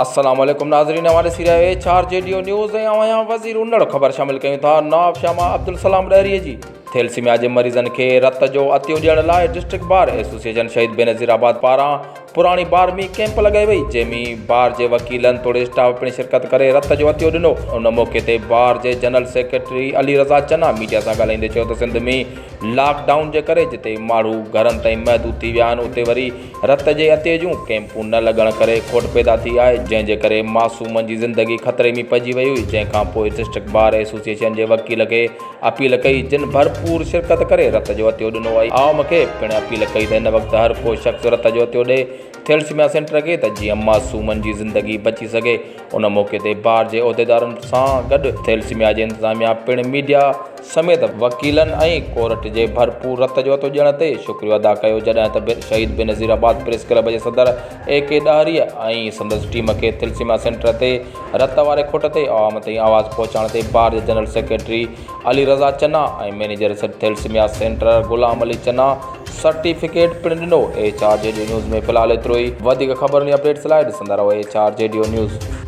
السلام عليڪم ناظرين اوهان ڏسي رهيا آهيو H R G D O news ۽ آئون آهيان وزير انڙ خبر شامل ڪيون ٿا نوابشاهه مان عبدالسلام ڏهري جي ٿيلسيميا جي مريضن کي رت جو عطيو ڏيڻ لاء ڊسٽرڪٽ بار ايسوسيئيشن شهيد بينظير آباد پاران پراڻي بار ۾ ڪئمپ لڳائي وئي جنهن ۾ بار جي وڪيلن توڙي اسٽاف پڻ شرڪت ڪري رت جو عطيو ڏنو ان موقعي تي بار جي general secretary Ali Raza Channa media سان ڳالهائيندي چيو ته سنڌ ۾ لاڪ ڊائون جي ڪري جتي ماڻهو گهرن تائين محدود ٿي ويا آهن اتي وري رت جي عطيي جون ڪئمپون نه لڳڻ ڪري کوٽ پيدا ٿي آهي جنهن جي ڪري معصومن جي زندگي خطري ۾ پئجي وئي هئي جنهن کان پوء ڊسٽرڪٽ بار ايسوسيئيشن جي وڪيل کي اپيل ڪئي جن ڀرپور شرڪت ڪري رت جو عطيو ڏنو ۽ عوام کي پڻ اپيل ڪئي ته هن وقت هر ڪو شخص رت جو عطيو ڏئي ٿيلسيميا سينٽر کي ته جيئن معصومن جي زندگي بچي سگهي ان موقعي تي بار جي عهديدارن سان گڏ ٿيلسيميا جي انتظاميا پڻ ميڊيا سميت وڪيلن ۽ ڪورٽ جي ڀرپور رت جو عطيو ڏيڻ تي شڪريو ادا ڪيو جڏهن ته شهيد بينظير آباد پريس ڪلب جي صدر اي ڪي ڏاهري ۽ سندس ٽيم کي ٿيلسيميا سينٽر تي رت واري کوٽ تي عوام تائين آواز پهچائڻ تي بار جي general secretary Ali Raza Channa ۽ manager thalassemia centre Ghulam Ali Channa certificate پڻ ڏنو. H R G D news ۾ في الحال ايترو ئي وڌيڪ خبرن ۽ اپڊيٽس لاء ڏسندا رهو H R G D news.